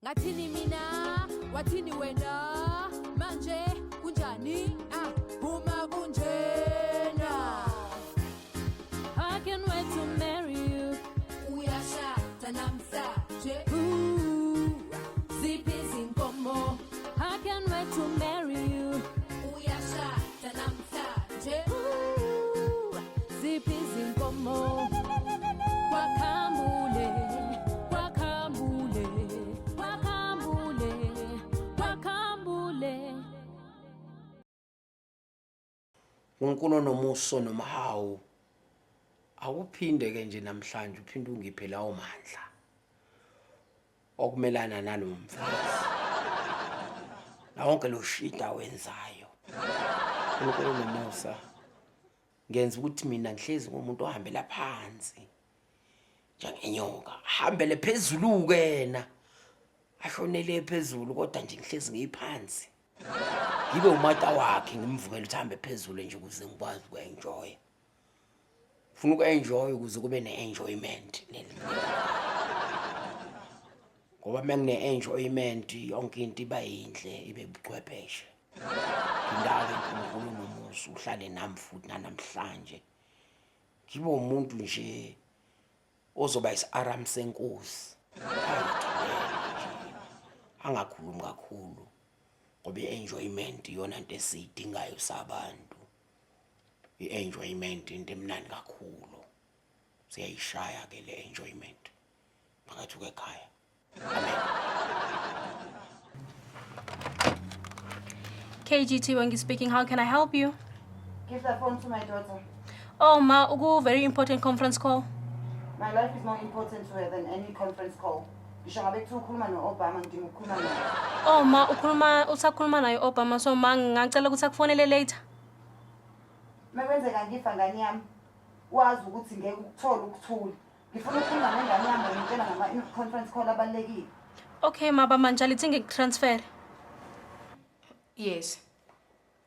Ngathini mina, wathini wena, manje kunjani? Ah, uma kunjena. I can't wait to marry you. Uyashada namhlanje. Ooh, ziphi izinkomo? I can't wait to marry you. Uyashada namhlanje. Ooh, ziphi izinkomo? Kwakhambule, kwakhambule, kwakhambule, kwakhambule. uNkulunkulu onomuso nomhawu awuphinde ke nje namhlanje uphinde ungiphe lawo mandla okumelana nalo mfazi na wonke lo shida wenzayo. uNkulunkulu onomusa, ngenza ukuthi mina ngihlezi ngumuntu ohambela phansi njengenyoka, hambele phezulu-ke yena ashonele phezulu, kodwa nje ngihlezi ngiyiphansi, ngibe umata wakhe, ngimvumele ukuthi ahambe phezulu nje ukuze ngikwazi uku-enjoya. Funa uku-enjoya ukuze kube ne-enjoyment, ngoba uma ngine-enjoyment yonke into iba yinhle, ibe buchwepheshe. Indawo uNkulunkulu nomusa uhlale nami futhi nanamhlanje, ngibe umuntu nje ozoba isi-aram senkosi, ayithulele nje, angakhulumi kakhulu, ngoba i-enjoyment iyona nto esiyidingayo sabantu. I-enjoyment into emnandi kakhulu, siyayishaya ke le enjoyment phakathi kwekhaya. Amen. KGT Wengi speaking. How can I help you? Give the phone to my daughter. Oh, ma, uku very important conference call. My life is more important to her than any conference call. Ngisho ngabe kuthiwa ukhuluma no-Obama, ngidinga ukukhuluma naye. Oh, ma, ukhuluma usakhuluma naye Obama, so ma ngingacela ukuthi akufonele later. Uma kwenzeka ngifa ngane yami, wazi ukuthi ngeke ukuthole ukuthula. Ngifuna ukukhuluma nengane yami, ngitshela ngama-conference call abalulekile. Okay, ma, baba njalo ithi ngikutransfer. Yes.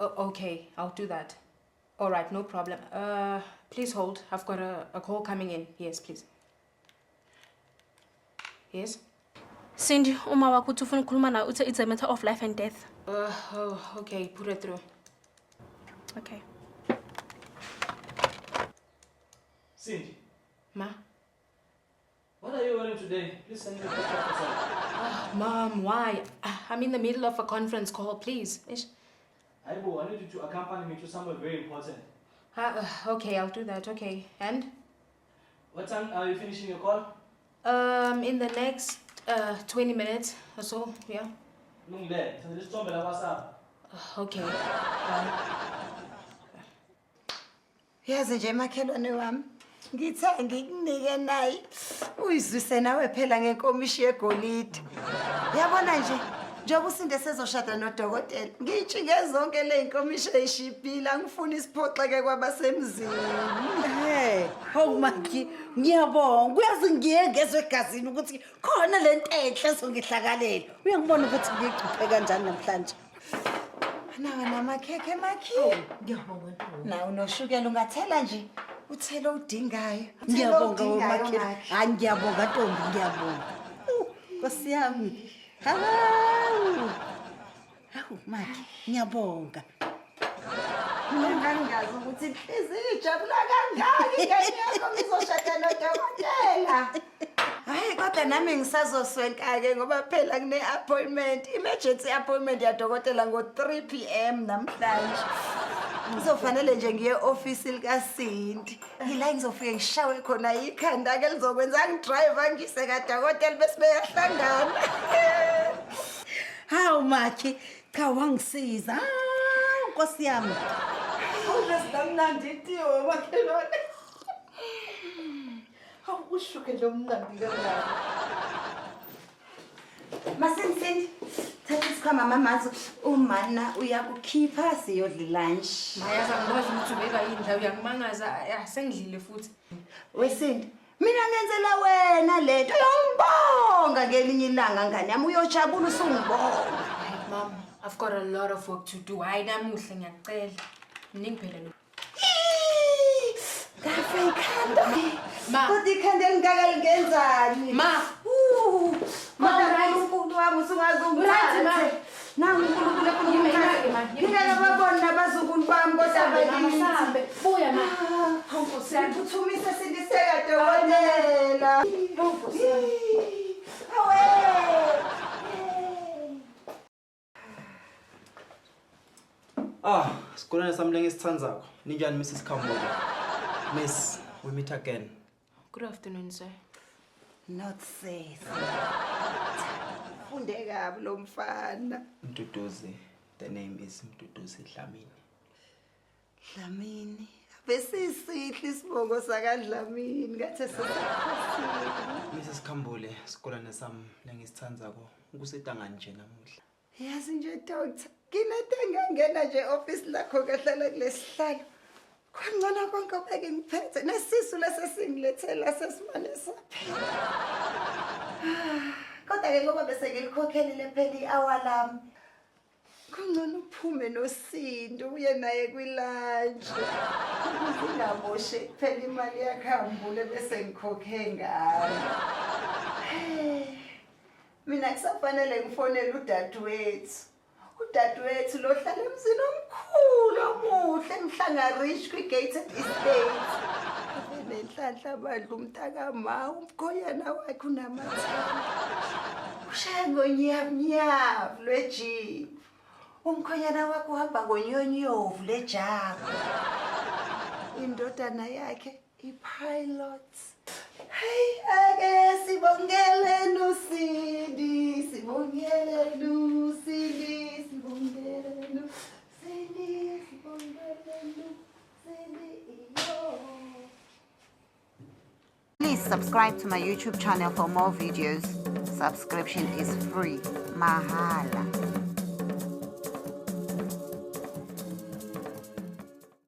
Okay, I'll do that. All right, no problem. Please hold. I've got a call coming in. Yes, please. Yes? Cindy, uma wakho uthi ufuna ukukhuluma nawe, uthi it's a matter of life and death. Oh, okay, put it through. Okay. Cindy, Ma? what are you wearing today? Please send me a picture of yourself. Oh, Mom, why? I'm in the middle of a conference call, please. Ish. Aibo, I need you to accompany me to somewhere very important. Okay, I'll do that. Okay. And? What time are you finishing your call? In the next 20 minutes or so, yeah. Lungile, sendela isithombe la WhatsApp. Okay. Bye. Yazi nje makhelwane wami, ngithe ngikunike nayi uyizwise nawe phela ngenkomishi yegolide. Yabona nje, njengoba usinde sezoshada nodokotela, ngiyitshinge zonke le nkomishi eyishibhile, angifuni isiphoxeke kwabasemzini. Hey, hawu Maki, ngiyabonga. Uyazi ngiye ngezwe egazini ukuthi khona lento enhle ezongehlakalela. Uyangibona ukuthi ngiyicuphe kanjani namhlanje. Nawa namakhekhe makhi. Ngiyabonga ntombi. Nawu noshukela ungathela nje. Uthele odingayo. Uthele Ngiyabonga odingayo, Makhi. Makhi. Hayi ngiyabonga ntombi, ngiyabonga. Nkosi yami. Hawu. Hawu Makhi, ngiyabonga. Mina ngangingazi ukuthi inhliziyo ijabula kangaka ingane yakho ngizoshada nodokotela. Hayi kodwa nami ngisazoswenka-ke ngoba phela kune-appointment, emergency appointment yadokotela ngo-3 p.m. namhlanje. Kuzofanele nje ngiye e-ofisi likaSindi. Yila ngizofike ngishawe khona ikhanda-ke lizokwenza angidrayive angise kadokotela bese beyahlangana. Hawu Makhi, cha wangisiza. Hawu Nkosi yami. Awulesinamnandi itiwe makhelwane. Hawu ushukela omnandi kangaka. Masindi, Sindi, thatha isikhwama mamazo, umana uyakukhipha siyodla ilunch. Mayazi angikwazi ukuthi ubeka yini la, uyangimangaza. Ah, sengidlile futhi. Wesindi, mina ngenzela wena lento. Uyongibonga ngelinye ilanga ngane yami, uyojabula usungibonga. Hayi mom, I've got a lot of work to do. Hayi namuhla ngiyakucela. Mningi phela lo. Ngafa ikhanda. Ma. Kodwa ikhanda elingaka lingenzani? Ma. Ma, Ma, right. uNkulunkulu wami. ma. Ngingakababoni nabazukulu bami kodwa Sambe mama, bakithi. sambe. Buya ma. Hawu Nkosi yami. Phuthumise sindiseka dokotela. Awe. Ah, sikoleni sami lengisithandzako. Ninjani Mrs. Khambule? Miss, we meet again. Good afternoon, sir. Not sis. Funde kabi lo mfana. Mduduzi. The name is Mduduzi Dlamini. Dlamini. Besisihle isibongo sakaDlamini ngathi sesikhosini. Mrs. Khambule, sikoleni sami lengisithandzako. Ukusita ngani nje namuhla? Yazi nje doctor, nginento engangena nje office lakho kahlala kulesihlalo. Kwangcono konke obeke ngiphethe nesisu lesesingilethela sesimane saphela. Kodwa ke ngoba bese ngilikhokhelile phela i-hour lami. Kungcono uphume noSinto uye naye kwi-lunch. Ukuze ingamoshi phela imali yakhambule bese ngikhokhe ngayo. Hey. Mina kusafanele ngifonele udadewethu. Udadewethu lo hlala emzini omkhulu omuhle eMhlanga Ridge kwi-gated estate. Ave nenhlanhla bandla umntakama, umkhonyana wakhe unamathenda. Ushaya ngonyavunyavu lwejiphu. Umkhonyana wakhe uhamba ngonyonyovu lejabu. Indodana yakhe i-pilot. Hey, ake sibongele noSindi, sibongele noSindi, sibongele noSindi, sibongele noSindi, iyo. Please subscribe to my YouTube channel for more videos. Subscription is free. Mahala.